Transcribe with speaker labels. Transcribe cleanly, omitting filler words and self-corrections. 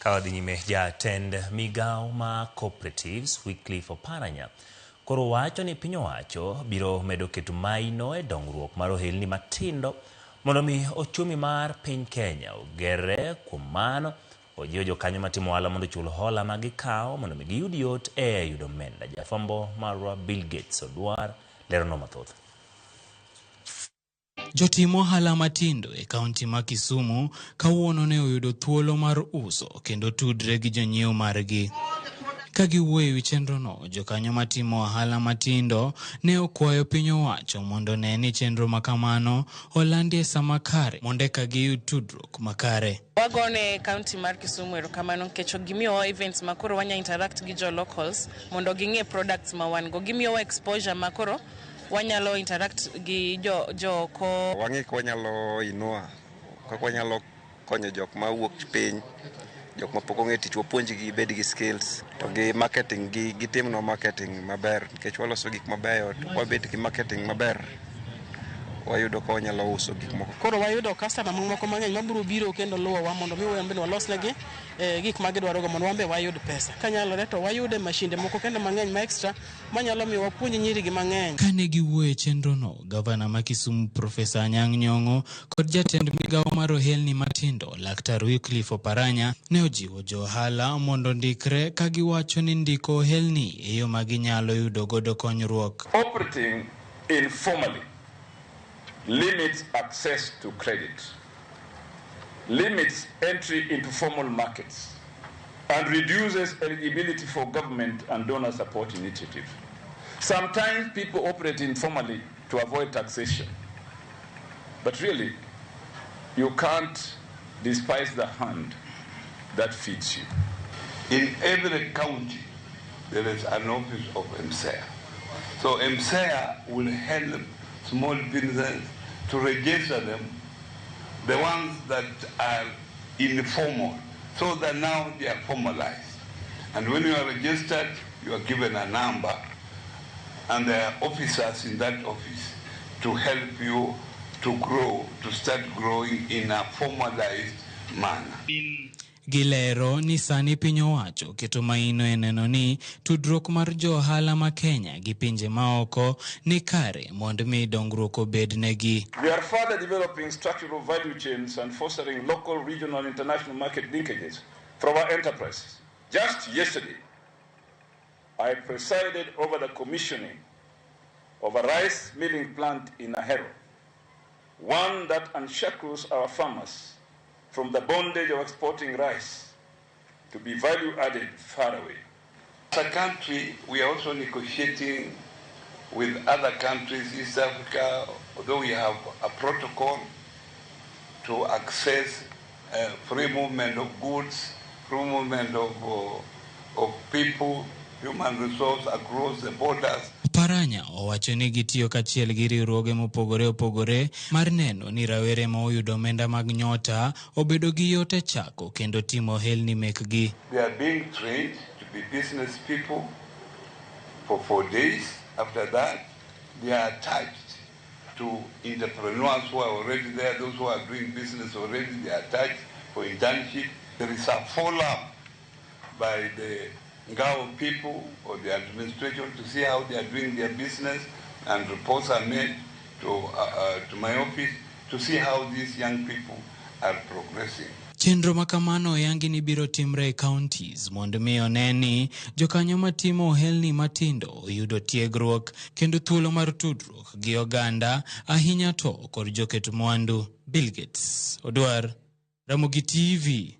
Speaker 1: Ka wadhi nyime, jatend migawo ma Cooperatives Wycliffe Oparanya koro wacho ni piny owacho biro medo keto maino e dongruok mar ohelni matindo mondo mi ochumi mar piny Kenya ogerre. Kuom mano, ojiwo jokanyo matimo ohala mondo ochul hola ma gikawo mondo mi giyud yot e yudo omenda. Jafwambo marwa Bill Gates Odwar leronwa mathoth.
Speaker 2: Jotim ohala matindo e kaunti ma Kisumu kawuono ne oyudo thuolo mar uso kendo tudre gi jonyiewo margi. Ka giwuoyo e wi chenrono, jokanyo matimo ohala matindo ne okwayo piny owacho mondo one ni chenro ma kamano olandi e sama kare mondo eka giyud tudruok makare.
Speaker 3: Wagone county mar Kisumu erokamano nikech gimiyowa events ma koro wanya interact gi jo locals mondo ging'e products ma wan go. Gimiyowa exposure ma koro wanyalo interact gi jo joko.
Speaker 4: Wang'e kaka wanyalo inua, kaka wanyalo konyo jok ma wuok piny, jok ma pok ong'e tich wapuonjgi gibed gi skills to gi marketing gi gitimnwa marketing maber nikech waloso gik mabeyo to kwabet gi marketing maber wayudo ka wanyalo uso gik moko.
Speaker 5: Koro wayudo customer moko mang'eny mabiro biro kendo luwowa mondo mi wan bende walosnegi gik ma gidwarogo mondo wan be wayud pesa. Kanyalore to wayude mashinde moko kendo mang'eny ma extra manyalo miyo wapuonj nyiri gi mang'eny.
Speaker 2: Kane giwuoyo e chenrono, gavana ma Kisumu Profesa Anyang' Nyong'o kod jatend migawo mar ohelni matindo Laktar Wycliffe Oparanya ne ojiwo jo ohala mondo ondikre ka giwacho ni ndiko ohelni e yo ma ginyalo yudo godo konyruok.
Speaker 6: Operating informally limits access to credit, limits entry into formal markets, and reduces eligibility for government and donor support initiatives. Sometimes people operate informally to avoid taxation. But really, you can't despise the hand that feeds you.
Speaker 7: In every county, there is an office of MSEA. So MSEA will help small businesses to register them, the ones that are informal, so that now they are formalized. And when you are registered, you are given a number, and there are officers in that office to help you to grow, to start growing in a formalized manner.
Speaker 2: Gilero ni sani piny owacho keto maino e neno ni tudruok mar jo ohala ma Kenya gi pinje maoko ni kare mondo mi dongruok obed negi.
Speaker 6: We are further developing structural value chains and fostering local, regional, and international market linkages for our enterprises. Just yesterday, I presided over the commissioning of a rice milling plant in Ahero, one that unshackles our farmers from the bondage of exporting rice to be value added far away.
Speaker 7: As a country, we are also negotiating with other countries, East Africa, although we have a protocol to access free movement of goods, free movement of people, human resource across the borders.
Speaker 2: Oparanya owacho ni gitiyo kachiel gi riwruoge mopogore opogore mar neno ni rawere ma oyudo omenda mag nyota obedo gi yot e chako kendo timo ohelni mekgi.
Speaker 7: They are being trained to be business people for 4 days. After that, they are attached to entrepreneurs who are already there, those who are doing business already, they are attached for internship. There is a follow-up by the Ngao people or the administration to see how they are doing their business, and reports are made to my office to see how these young people are progressing.
Speaker 2: Chenro ma kamano oyangi ni biro timre e counties mondo mi one ni jokanyo matimo ohelni matindo oyudo tiegruok kendo thuolo mar tudruok gi oganda ahinya to kod joket mwandu. Bill Gates Odwar, Ramogi TV.